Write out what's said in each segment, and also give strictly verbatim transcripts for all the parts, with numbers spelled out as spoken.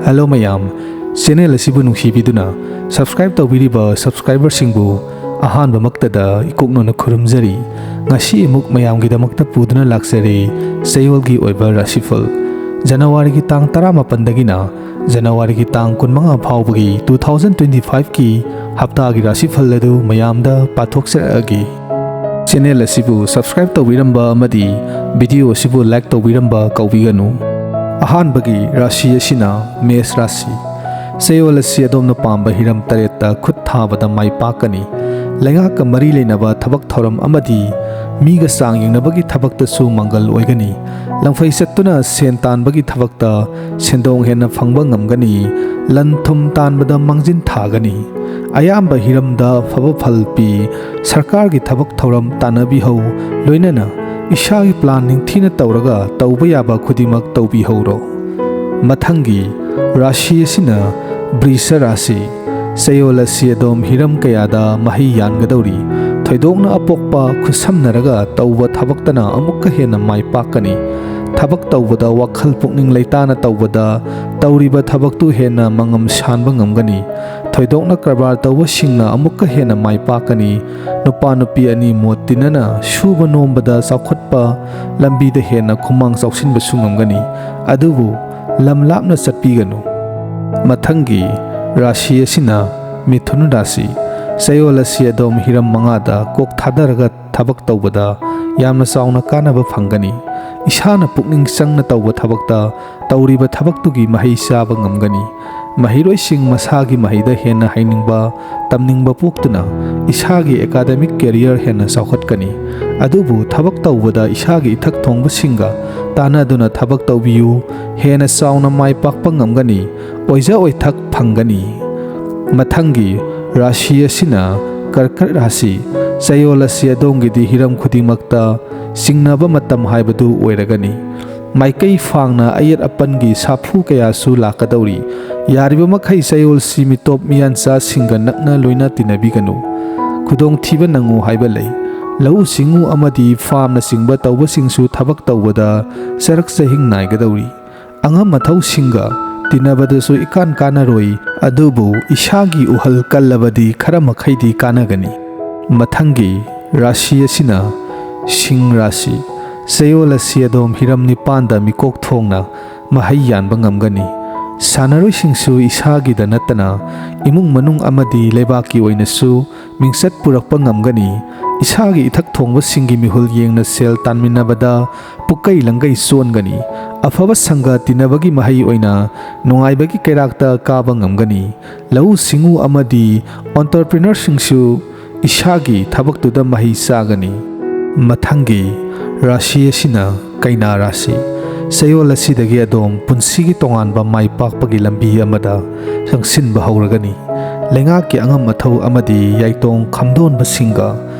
Hello ꯃꯌꯥꯝ, channel ꯑꯁꯤꯕꯨ ꯅꯨꯡꯁꯤꯕꯤꯗꯨꯅ subscribe ꯇꯧꯕꯤꯔꯤꯕ subscriberꯁꯤꯡꯕꯨ ꯑꯍꯥꯟꯕꯃꯛꯇꯗ ꯏꯀꯣꯛꯅꯅ ꯈꯨꯔꯨꯝꯖꯔꯤ꯫ ꯉꯁꯤ ꯑꯃꯨꯛ ꯃꯌꯥꯝꯒꯤꯗꯃꯛꯇ ꯄꯨꯗꯨꯅ ꯂꯥꯛꯆꯔꯤ ꯆꯌꯣꯜꯒꯤ ꯑꯣꯏꯕ ꯔꯥꯁꯤꯐꯜ꯫ ꯖꯅꯋꯥꯔꯤꯒꯤ ꯇꯥꯡ ꯇꯔꯥꯃꯥꯄꯟꯗꯒꯤꯅ ꯖꯅꯋꯥꯔꯤꯒꯤ ꯇꯥꯡ ꯀꯨꯟꯃꯉꯥ ꯐꯥꯎꯕꯒꯤ two thousand twenty fiveꯀꯤ ꯍꯞꯇꯥꯒꯤ ꯔꯥꯁꯤꯐꯜ ꯑꯗꯨ ꯃꯌꯥꯝꯗ ꯄꯥꯊꯣꯛꯆꯔꯛꯑꯒꯦ꯫ Channel ꯑꯁꯤꯕꯨ subscribe ꯇꯧꯕꯤꯔꯝꯕ ꯑꯃꯗꯤ video ꯑꯁꯤꯕꯨ like ꯇꯧꯕꯤꯔꯝꯕ ꯀꯥꯎꯕꯤꯒꯅꯨ꯫ ꯑꯍꯥꯟꯕꯒꯤ ꯔꯥꯁꯤ ꯑꯁꯤꯅ ꯃꯦꯁ ꯔꯥꯁꯤ꯫ ꯆꯌꯣꯜ ꯑꯁꯤ ꯑꯗꯣꯝꯅ ꯄꯥꯝꯕ ꯍꯤꯔꯝ ꯇꯔꯦꯠꯇ ꯈꯨꯠ ꯊꯥꯕꯗ ꯃꯥꯏ ꯄꯥꯛꯀꯅꯤ꯫ ꯂꯩꯉꯥꯛꯀ ꯃꯔꯤ ꯂꯩꯅꯕ ꯊꯕꯛ ꯊꯧꯔꯝ ꯑꯃꯗꯤ ꯃꯤꯒ ꯆꯥꯡ ꯌꯦꯡꯅꯕꯒꯤ ꯊꯕꯛꯇꯁꯨ ꯃꯪꯒꯜ ꯑꯣꯏꯒꯅꯤ꯫ ꯂꯪꯐꯩ ꯆꯠꯇꯨꯅ ꯁꯦꯟ ꯇꯥꯟꯕꯒꯤ ꯊꯕꯛꯇ ꯁꯦꯟꯗꯣꯡ ꯍꯦꯟꯅ ꯐꯪꯕ ꯉꯝꯒꯅꯤ꯫ ꯂꯟ ꯊꯨꯝ ꯇꯥꯟꯕꯗ ꯃꯥꯡꯖꯤꯟ ꯊꯥꯒꯅꯤ꯫ ꯑꯌꯥꯝꯕ ꯍꯤꯔꯝꯗ ꯐꯕ ꯐꯜ ꯄꯤ꯫ ꯁꯔꯀꯥꯔꯒꯤ ꯊꯕꯛ ꯊꯧꯔꯝ ꯇꯥꯟꯅꯕꯤꯍꯧ꯫ ꯂꯣꯏꯅꯅ ꯏꯁꯥꯒꯤ plan ꯅꯤꯡꯊꯤꯅ ꯇꯧꯔꯒ ꯇꯧꯕ ꯌꯥꯕ ꯈꯨꯗꯤꯡꯃꯛ ꯇꯧꯕꯤꯍꯧꯔꯣ꯫ ꯃꯊꯪꯒꯤ ꯔꯥꯁꯤ ꯑꯁꯤꯅ ꯕ꯭ꯔꯤꯁ ꯔꯥꯁꯤ꯫ ꯆꯌꯣꯜ ꯑꯁꯤ ꯑꯗꯣꯝ ꯍꯤꯔꯝ ꯀꯌꯥꯗ ꯃꯍꯩ ꯌꯥꯟꯒꯗꯧꯔꯤ꯫ ꯊꯣꯏꯗꯣꯛꯅ ꯑꯄꯣꯛꯄ ꯈꯨꯠꯁꯝꯅꯔꯒ ꯇꯧꯕ ꯊꯕꯛꯇꯅ ꯑꯃꯨꯛꯀ ꯍꯦꯟꯅ ꯃꯥꯏ ꯄꯥꯛꯀꯅꯤ꯫ ꯊꯕꯛ ꯇꯧꯕꯗ ꯋꯥꯈꯜ ꯄꯨꯛꯅꯤꯡ ꯂꯩꯇꯥꯅ ꯇꯧꯕꯗ ꯇꯧꯔꯤꯕ ꯊꯕꯛꯇꯨ ꯍꯦꯟꯅ ꯃꯉꯝ ꯁꯥꯟꯕ ꯉꯝꯒꯅꯤ꯫ ꯊꯣꯏꯗꯣꯛꯅ ꯀꯔꯕꯥꯔ ꯇꯧꯕꯁꯤꯡꯅ ꯑꯃꯨꯛꯀ ꯍꯦꯟꯅ ꯃꯥꯏ ꯄꯥꯛꯀꯅꯤ꯫ ꯅꯨꯄꯥ ꯅꯨꯄꯤ ꯑꯅꯤ ꯃꯣꯠ ꯇꯤꯟꯅꯅ ꯁꯨꯕ ꯅꯣꯝꯕꯗ ꯆꯥꯎꯈꯠꯄ ꯂꯝꯕꯤꯗ ꯍꯦꯟꯅ ꯈꯨꯃꯥꯡ ꯆꯥꯎꯁꯤꯟꯕꯁꯨ ꯉꯝꯒꯅꯤ꯫ ꯑꯗꯨꯕꯨ ꯂꯝ ꯂꯥꯞꯅ ꯆꯠꯄꯤꯒꯅꯨ꯫ ꯃꯊꯪꯒꯤ ꯔꯥꯁꯤ ꯑꯁꯤꯅ ꯃꯤꯊꯨꯟ ꯔꯥꯁꯤ꯫ ꯆꯌꯣꯜ ꯑꯁꯤ ꯑꯗꯣꯝ ꯍꯤꯔꯝ ꯃꯉꯥꯗ ꯀꯣꯛ ꯊꯥꯗꯔꯒ ꯊꯕꯛ ꯇꯧꯕꯗ ꯌꯥꯝꯅ ꯆꯥꯎꯅ ꯀꯥꯟꯅꯕ ꯐꯪꯒꯅꯤ꯫ ꯏꯁꯥꯅ ꯄꯨꯛꯅꯤꯡ ꯆꯪꯅ ꯇꯧꯕ ꯊꯕꯛꯇ ꯇꯧꯔꯤꯕ ꯊꯕꯛꯇꯨꯒꯤ ꯃꯍꯩ ꯆꯥꯕ ꯉꯝꯒꯅꯤ꯫ ꯃꯍꯩꯔꯣꯏꯁꯤꯡ ꯃꯁꯥꯒꯤ ꯃꯍꯩꯗ ꯍꯦꯟꯅ ꯍꯩꯅꯤꯡꯕ, ꯇꯝꯅꯤꯡꯕ ꯄꯣꯛꯇꯨꯅ ꯏꯁꯥꯒꯤ academic career ꯍꯦꯟꯅ ꯆꯥꯎꯈꯠꯀꯅꯤ꯫ ꯑꯗꯨꯕꯨ ꯊꯕꯛ ꯇꯧꯕꯗ ꯏꯁꯥꯒꯤ ꯏꯊꯛ ꯊꯣꯡꯕꯁꯤꯡꯒ ꯇꯥꯟꯅꯗꯨꯅ ꯊꯕꯛ ꯇꯧꯕꯤꯌꯨ꯫ ꯍꯦꯟꯅ ꯆꯥꯎꯅ ꯃꯥꯏ ꯄꯥꯛꯄ ꯉꯝꯒꯅꯤ꯫ ꯑꯣꯏꯖ ꯑꯣꯏꯊꯛ ꯐꯪꯒꯅꯤ꯫ ꯃꯊꯪꯒꯤ ꯔꯥꯁꯤ ꯑꯁꯤꯅ ꯀꯔꯀꯠ ꯔꯥꯁꯤ꯫ ꯆꯌꯣꯜ ꯑꯁꯤ ꯑꯗꯣꯝꯒꯤꯗꯤ ꯍꯤꯔꯝ ꯈꯨꯗꯤꯡꯃꯛꯇ ꯆꯤꯡꯅꯕ ꯃꯇꯝ ꯍꯥꯏꯕꯗꯨ ꯑꯣꯏꯔꯒꯅꯤ꯫ ꯃꯥꯏꯀꯩ ꯐꯥꯡꯅ ꯑꯌꯦꯠ ꯑꯄꯟꯒꯤ ꯁꯥꯐꯨ ꯀꯌꯥꯁꯨ ꯂꯥꯛꯀꯗꯧꯔꯤ꯫ ꯌꯥꯔꯤꯕ ꯃꯈꯩ ꯆꯌꯣꯜꯁꯤ ꯃꯤꯇꯣꯞ ꯃꯤꯌꯥꯟꯆꯥꯁꯤꯡꯒ ꯅꯛꯅ ꯂꯣꯏꯅ ꯇꯤꯟꯅꯕꯤꯒꯅꯨ꯫ ꯈꯨꯗꯣꯡꯊꯤꯕ ꯅꯪꯉꯨ ꯍꯥꯏꯕ ꯂꯩ꯫ ꯂꯧꯎ ꯁꯤꯡꯎ ꯑꯃꯗꯤ farmꯅꯆꯤꯡꯕ ꯇꯧꯕꯁꯤꯡꯁꯨ ꯊꯕꯛ ꯇꯧꯕꯗ ꯆꯔꯛ ꯆꯍꯤꯡ ꯅꯥꯏꯒꯗꯧꯔꯤ꯫ ꯑꯉꯝ ꯑꯊꯧꯁꯤꯡꯒ ꯇꯤꯟꯅꯕꯗꯁꯨ ꯏꯀꯥꯟ ꯀꯥꯟꯅꯔꯣꯏ, ꯑꯗꯨꯕꯨ ꯏꯁꯥꯒꯤ ꯎꯍꯜ ꯀꯜꯂꯕꯗꯤ ꯈꯔ ꯃꯈꯩꯗꯤ ꯀꯥꯟꯅꯒꯅꯤ꯫ ꯃꯊꯪꯒꯤ ꯔꯥꯁꯤ ꯑꯁꯤꯅ ꯁꯤꯡ ꯔꯥꯁꯤ꯫ ꯆꯌꯣꯜ ꯑꯁꯤ ꯑꯗꯣꯝ ꯍꯤꯔꯝ ꯅꯤꯄꯥꯟꯗ ꯃꯤꯀꯣꯛ ꯊꯣꯡꯅ ꯃꯍꯩ ꯌꯥꯟꯕ ꯉꯝꯒꯅꯤ꯫ ꯁꯥꯟꯅꯔꯣꯏꯁꯤꯡꯁꯨ ꯏꯁꯥꯒꯤꯗ ꯅꯠꯇꯅ ꯏꯃꯨꯡ ꯃꯅꯨꯡ ꯑꯃꯗꯤ ꯂꯩꯕꯥꯛꯀꯤ ꯑꯣꯏꯅꯁꯨ ꯃꯤꯡꯆꯠ ꯄꯨꯔꯛꯄ ꯉꯝꯒꯅꯤ꯫ ꯏꯁꯥꯒꯤ ꯏꯊꯛ ꯊꯣꯡꯕꯁꯤꯡꯒꯤ ꯃꯤꯍꯨꯜ ꯌꯦꯡꯅ ꯁꯦꯜ ꯇꯥꯟꯃꯤꯟꯅꯕꯗ ꯄꯨꯛꯀꯩ ꯂꯪꯒꯩ ꯆꯣꯟꯒꯅꯤ꯫ ꯑꯐꯕ ꯁꯪꯒ ꯇꯤꯟꯅꯕꯒꯤ ꯃꯍꯩ ꯑꯣꯏꯅ ꯅꯨꯡꯉꯥꯏꯕꯒꯤ ꯀꯩꯔꯥꯛꯇ ꯀꯥꯕ ꯉꯝꯒꯅꯤ꯫ ꯂꯧꯎ ꯁꯤꯡꯎ ꯑꯃꯗꯤ entrepreneurꯁꯤꯡꯁꯨ ꯏꯁꯥꯒꯤ ꯊꯕꯛꯇꯨꯗ ꯃꯍꯩ ꯆꯥꯒꯅꯤ꯫ ꯃꯊꯪꯒꯤ ꯔꯥꯁꯤ ꯑꯁꯤꯅ ꯀꯩꯅꯥ ꯔꯥꯁꯤ꯫ ꯆꯌꯣꯜ ꯑꯁꯤꯗꯒꯤ ꯑꯗꯣꯝ ꯄꯨꯟꯁꯤꯒꯤ ꯇꯣꯉꯥꯟꯕ ꯃꯥꯏ ꯄꯥꯛꯄꯒꯤ ꯂꯝꯕꯤ ꯑꯃꯗ ꯆꯪꯁꯤꯟꯕ ꯍꯧꯔꯒꯅꯤ꯫ ꯂꯩꯉꯥꯛꯀꯤ ꯑꯉꯝ ꯑꯊꯧ ꯑꯃꯗꯤ ꯌꯥꯏꯇꯣꯡ ꯈꯝꯗꯣꯟꯕꯁꯤꯡꯒ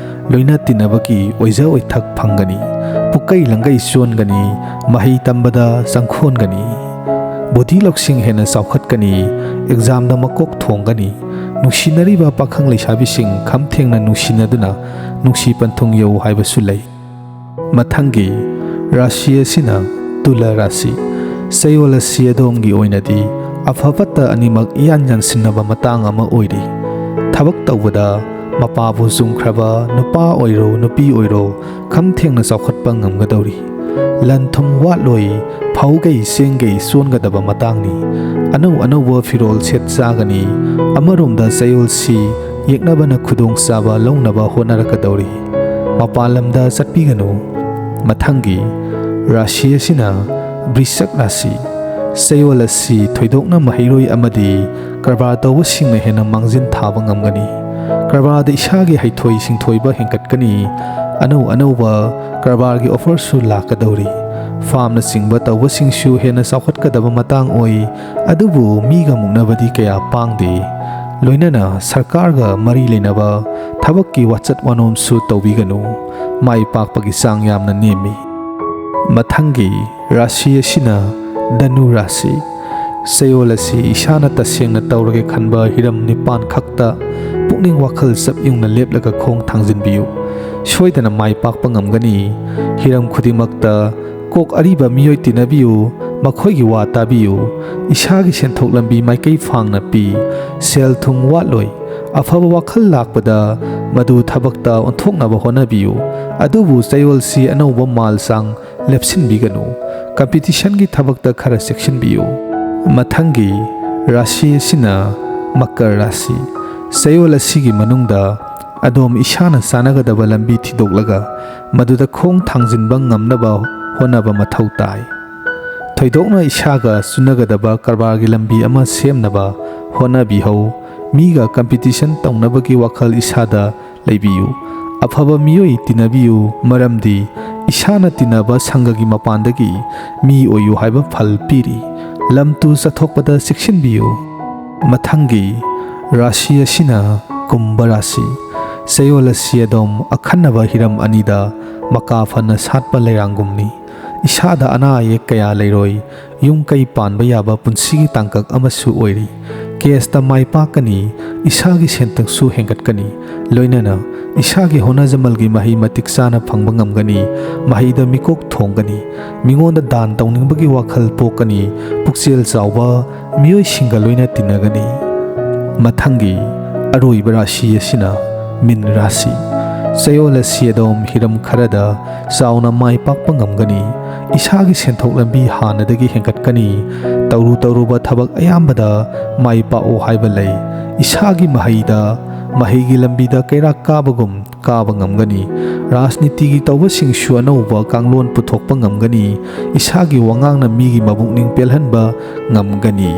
ꯂꯣꯏꯅ ꯇꯤꯟꯅꯕꯒꯤ ꯑꯣꯏꯖ ꯑꯣꯏꯊꯛ ꯐꯪꯒꯅꯤ꯫ ꯄꯨꯛꯀꯩ ꯂꯪꯒꯩ ꯆꯣꯟꯒꯅꯤ꯫ ꯃꯍꯩ ꯇꯝꯕꯗ ꯆꯪꯈꯣꯟꯒꯅꯤ꯫ ꯕꯨꯙꯤ ꯂꯧꯁꯤꯡ ꯍꯦꯟꯅ ꯆꯥꯎꯈꯠꯀꯅꯤ꯫ ꯑꯦꯛꯖꯥꯝꯗ ꯃꯀꯣꯛ ꯊꯣꯡꯒꯅꯤ꯫ ꯅꯨꯡꯁꯤꯅꯔꯤꯕ ꯄꯥꯈꯪ ꯂꯩꯁꯥꯕꯤꯁꯤꯡ ꯈꯝ ꯊꯦꯡꯅ ꯅꯨꯡꯁꯤꯅꯗꯨꯅ ꯅꯨꯡꯁꯤ ꯄꯟꯊꯨꯡ ꯌꯧ ꯍꯥꯏꯕꯁꯨ ꯂꯩ꯫ ꯃꯊꯪꯒꯤ ꯔꯥꯁꯤ ꯑꯁꯤꯅ ꯇꯨꯂꯥ ꯔꯥꯁꯤ꯫ ꯆꯌꯣꯜ ꯑꯁꯤ ꯑꯗꯣꯝꯒꯤ ꯑꯣꯏꯅꯗꯤ ꯑꯐ ꯐꯠꯇ ꯑꯅꯤꯃꯛ ꯏꯌꯥꯟ ꯌꯥꯟꯁꯤꯟꯅꯕ ꯃꯇꯥꯡ ꯑꯃ ꯑꯣꯏꯔꯤ꯫ ꯊꯕꯛ ꯇꯧꯕꯗ ꯃꯄꯥꯕꯨ ꯆꯨꯝꯈ꯭ꯔꯕ ꯅꯨꯄꯥ ꯑꯣꯏꯔꯣ ꯅꯨꯄꯤ ꯑꯣꯏꯔꯣ ꯈꯝ ꯊꯦꯡꯅ ꯆꯥꯎꯈꯠꯄ ꯉꯝꯒꯗꯧꯔꯤ꯫ ꯂꯟ ꯊꯨꯝ ꯋꯥꯠꯂꯣꯏ, ꯐꯧꯒꯩ ꯆꯦꯡꯒꯩ ꯆꯣꯟꯒꯗꯕ ꯃꯇꯥꯡꯅꯤ꯫ ꯑꯅꯧ ꯑꯅꯧꯕ ꯐꯤꯔꯣꯜ ꯁꯦꯠ ꯆꯥꯒꯅꯤ꯫ ꯑꯃꯔꯣꯝꯗ ꯆꯌꯣꯜꯁꯤ ꯌꯦꯛꯅꯕꯅ ꯈꯨꯗꯣꯡꯆꯥꯕ ꯂꯧꯅꯕ ꯍꯣꯠꯅꯔꯛꯀꯗꯧꯔꯤ꯫ ꯃꯄꯥꯟ ꯂꯝꯗ ꯆꯠꯄꯤꯒꯅꯨ꯫ ꯃꯊꯪꯒꯤ ꯔꯥꯁꯤ ꯑꯁꯤꯅ ꯕ꯭ꯔꯤꯁꯛ ꯔꯥꯁꯤ꯫ ꯆꯌꯣꯜ ꯑꯁꯤ ꯊꯣꯏꯗꯣꯛꯅ ꯃꯍꯩꯔꯣꯏ ꯑꯃꯗꯤ ꯀꯔꯕꯥꯔ ꯇꯧꯕꯁꯤꯡꯅ ꯍꯦꯟꯅ ꯃꯥꯡꯖꯤꯟ ꯊꯥꯕ ꯉꯝꯒꯅꯤ꯫ ꯀꯔꯕꯥꯔꯗ ꯏꯁꯥꯒꯤ ꯍꯩꯊꯣꯏ ꯁꯤꯡꯊꯣꯏꯕ ꯍꯦꯟꯒꯠꯀꯅꯤ꯫ ꯑꯅꯧ ꯑꯅꯧꯕ ꯀꯔꯕꯥꯔꯒꯤ ꯑꯣꯐꯔꯁꯨ ꯂꯥꯛꯀꯗꯧꯔꯤ꯫ ꯐꯥꯝꯅꯆꯤꯡꯕ ꯇꯧꯕꯁꯤꯡꯁꯨ ꯍꯦꯟꯅ ꯆꯥꯎꯈꯠꯀꯗꯕ ꯃꯇꯥꯡ ꯑꯣꯏ, ꯑꯗꯨꯕꯨ ꯃꯤꯒ ꯃꯨꯛꯅꯕꯗꯤ ꯀꯌꯥ ꯄꯥꯡꯗꯦ꯫ ꯂꯣꯏꯅꯅ ꯁꯔꯀꯥꯔꯒ ꯃꯔꯤ ꯂꯩꯅꯕ ꯊꯕꯛꯀꯤ ꯋꯥꯆꯠ ꯋꯥꯅꯣꯝꯁꯨ ꯇꯧꯕꯤꯒꯅꯨ꯫ ꯃꯥꯏ ꯄꯥꯛꯄꯒꯤ ꯆꯥꯡ ꯌꯥꯝꯅ ꯅꯦꯝꯃꯤ꯫ ꯃꯊꯪꯒꯤ ꯔꯥꯁꯤ ꯑꯁꯤꯅ ꯙꯅꯨ ꯔꯥꯁꯤ꯫ ꯆꯌꯣꯜ ꯑꯁꯤ ꯏꯁꯥꯅ ꯇꯁꯦꯡꯅ ꯇꯧꯔꯒꯦ ꯈꯟꯕ ꯍꯤꯔꯝ ꯅꯤꯄꯥꯟ ꯈꯛꯇ ꯄꯨꯛꯅꯤꯡ ꯋꯥꯈꯜ ꯆꯞ ꯌꯨꯡꯅ ꯂꯦꯞꯂꯒ ꯈꯣꯡ ꯊꯥꯡꯖꯤꯟꯕꯤꯌꯨ꯫ ꯁꯣꯏꯗꯅ ꯃꯥꯏ ꯄꯥꯛꯄ ꯉꯝꯒꯅꯤ꯫ ꯍꯤꯔꯝ ꯈꯨꯗꯤꯡꯃꯛꯇ ꯀꯣꯛ ꯑꯔꯤꯕ ꯃꯤꯑꯣꯏ ꯇꯤꯟꯅꯕꯤꯌꯨ꯫ ꯃꯈꯣꯏꯒꯤ ꯋꯥ ꯇꯥꯕꯤꯌꯨ꯫ ꯏꯁꯥꯒꯤ ꯁꯦꯟꯊꯣꯛ ꯂꯝꯕꯤ ꯃꯥꯏꯀꯩ ꯐꯥꯡꯅ ꯄꯤ꯫ ꯁꯦꯜ ꯊꯨꯝ ꯋꯥꯠꯂꯣꯏ꯫ ꯑꯐꯕ ꯋꯥꯈꯜ ꯂꯥꯛꯄꯗ ꯃꯗꯨ ꯊꯕꯛꯇ ꯑꯣꯟꯊꯣꯛꯅꯕ ꯍꯣꯠꯅꯕꯤꯌꯨ꯫ ꯑꯗꯨꯕꯨ ꯆꯌꯣꯜꯁꯤ ꯑꯅꯧꯕ ꯃꯥꯜ ꯆꯥꯡ ꯂꯦꯞꯁꯤꯟꯕꯤꯒꯅꯨ꯫ ꯀꯝꯄꯤꯇꯤꯁꯟꯒꯤ ꯊꯕꯛꯇ ꯈꯔ ꯆꯦꯛꯁꯤꯟꯕꯤꯌꯨ꯫ ꯃꯊꯪꯒꯤ ꯔꯥꯁꯤ ꯑꯁꯤꯅ ꯃꯀꯔ ꯔꯥꯁꯤ꯫ ꯆꯌꯣꯜ ꯑꯁꯤꯒꯤ ꯃꯅꯨꯡꯗ ꯑꯗꯣꯝ ꯏꯁꯥꯅ ꯆꯥꯅꯒꯗꯕ ꯂꯝꯕꯤ ꯊꯤꯗꯣꯛꯂꯒ ꯃꯗꯨꯗ ꯈꯣꯡ ꯊꯥꯡꯖꯤꯟꯕ ꯉꯝꯅꯕ ꯍꯣꯠꯅꯕ ꯃꯊꯧ ꯇꯥꯏ꯫ ꯊꯣꯏꯗꯣꯛꯅ ꯏꯁꯥꯒ ꯆꯨꯅꯒꯗꯕ ꯀꯔꯕꯥꯔꯒꯤ ꯂꯝꯕꯤ ꯑꯃ ꯁꯦꯝꯅꯕ ꯍꯣꯠꯅꯕꯤꯍꯧ꯫ ꯃꯤꯒ ꯀꯝꯄꯤꯇꯤꯁꯟ ꯇꯧꯅꯕꯒꯤ ꯋꯥꯈꯜ ꯏꯁꯥꯗ ꯂꯩꯕꯤꯌꯨ꯫ ꯑꯐꯕ ꯃꯤꯑꯣꯏ ꯇꯤꯟꯅꯕꯤꯌꯨ, ꯃꯔꯝꯗꯤ ꯏꯁꯥꯅ ꯇꯤꯟꯅꯕ ꯁꯪꯒꯒꯤ ꯃꯄꯥꯟꯗꯒꯤ ꯃꯤ ꯑꯣꯏꯌꯨ ꯍꯥꯏꯕ ꯐꯜ ꯄꯤꯔꯤ꯫ ꯂꯝ ꯇꯨ ꯆꯠꯊꯣꯛꯄꯗ ꯆꯦꯛꯁꯤꯟꯕꯤꯌꯨ꯫ ꯃꯊꯪꯒꯤ ꯔꯥꯁꯤ ꯑꯁꯤꯅ ꯀꯨꯝꯚ ꯔꯥꯁꯤ꯫ ꯆꯌꯣꯜ ꯑꯁꯤ ꯑꯗꯣꯝ ꯑꯈꯟꯅꯕ ꯍꯤꯔꯝ ꯑꯅꯤꯗ ꯃꯀꯥ ꯐꯅ ꯁꯥꯠꯄ ꯂꯩꯔꯥꯡꯒꯨꯝꯅꯤ꯫ ꯏꯁꯥꯗ ꯑꯅꯥ ꯑꯌꯦꯛ ꯀꯌꯥ ꯂꯩꯔꯣꯏ꯫ ꯌꯨꯝ ꯀꯩ ꯄꯥꯟꯕ ꯌꯥꯕ ꯄꯨꯟꯁꯤꯒꯤ ꯇꯥꯡꯀꯛ ꯑꯃꯁꯨ ꯑꯣꯏꯔꯤ꯫ ꯀꯦꯁꯇ ꯃꯥꯏ ꯄꯥꯛꯀꯅꯤ꯫ ꯏꯁꯥꯒꯤ ꯁꯦꯟꯊꯣꯛꯁꯨ ꯍꯦꯟꯒꯠꯀꯅꯤ꯫ ꯂꯣꯏꯅꯅ ꯏꯁꯥꯒꯤ ꯍꯣꯠꯅꯖꯃꯜꯒꯤ ꯃꯍꯩ ꯃꯇꯤꯛ ꯆꯥꯅ ꯐꯪꯕ ꯉꯝꯒꯅꯤ꯫ ꯃꯍꯩꯗ ꯃꯤꯀꯣꯛ ꯊꯣꯡꯒꯅꯤ꯫ ꯃꯤꯉꯣꯟꯗ ꯗꯥꯟ ꯇꯧꯅꯤꯡꯕꯒꯤ ꯋꯥꯈꯜ ꯄꯣꯛꯀꯅꯤ꯫ ꯄꯨꯛꯆꯦꯜ ꯆꯥꯎꯕ ꯃꯤꯑꯣꯏꯁꯤꯡꯒ ꯂꯣꯏꯅ ꯇꯤꯟꯅꯒꯅꯤ꯫ ꯃꯊꯪꯒꯤ ꯑꯔꯣꯏꯕ ꯔꯥꯁꯤ ꯑꯁꯤꯅ ꯃꯤꯟ ꯔꯥꯁꯤ꯫ ꯆꯌꯣꯜ ꯑꯁꯤ ꯑꯗꯣꯝ ꯍꯤꯔꯝ ꯈꯔꯗ ꯆꯥꯎꯅ ꯃꯥꯏ ꯄꯥꯛꯄ ꯉꯝꯒꯅꯤ꯫ ꯏꯁꯥꯒꯤ ꯁꯦꯟꯊꯣꯛ ꯂꯝꯕꯤ ꯍꯥꯟꯅꯗꯒꯤ ꯍꯦꯟꯒꯠꯀꯅꯤ꯫ ꯇꯧꯔꯨ ꯇꯧꯔꯨꯕ ꯊꯕꯛ ꯑꯌꯥꯝꯕꯗ ꯃꯥꯏ ꯄꯥꯛꯎ ꯍꯥꯏꯕ ꯂꯩ꯫ ꯏꯁꯥꯒꯤ ꯃꯍꯩꯗ, ꯃꯍꯩꯒꯤ ꯂꯝꯕꯤꯗ ꯀꯩꯔꯥꯛ ꯀꯥꯕꯒꯨꯝ ꯀꯥꯕ ꯉꯝꯒꯅꯤ꯫ ꯔꯥꯖꯅꯤꯇꯤꯒꯤ ꯇꯧꯕꯁꯤꯡꯁꯨ ꯑꯅꯧꯕ ꯀꯥꯡꯂꯣꯟ ꯄꯨꯊꯣꯛꯄ ꯉꯝꯒꯅꯤ꯫ ꯏꯁꯥꯒꯤ ꯋꯥꯉꯥꯡꯅ ꯃꯤꯒꯤ ꯃꯕꯨꯛꯅꯤꯡ ꯄꯦꯜꯍꯟꯕ ꯉꯝꯒꯅꯤ꯫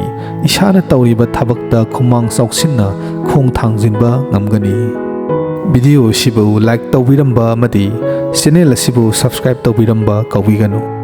ꯏꯁꯥꯅ ꯇꯧꯔꯤꯕ ꯊꯕꯛꯇ ꯈꯨꯃꯥꯡ ꯆꯥꯎꯁꯤꯟꯅ ꯈꯣꯡ ꯊꯥꯡꯖꯤꯟꯕ ꯉꯝꯒꯅꯤ꯫ ꯚꯤꯗꯤꯑꯣ ꯑꯁꯤꯕꯨ ꯂꯥꯏꯛ ꯇꯧꯕꯤꯔꯝꯕ ꯑꯃꯗꯤ ꯆꯦꯅꯦꯜ ꯑꯁꯤꯕꯨ ꯁꯕꯁꯀ꯭ꯔꯥꯏꯕ ꯇꯧꯕꯤꯔꯝꯕ ꯀꯥꯎꯕꯤꯒꯅꯨ꯫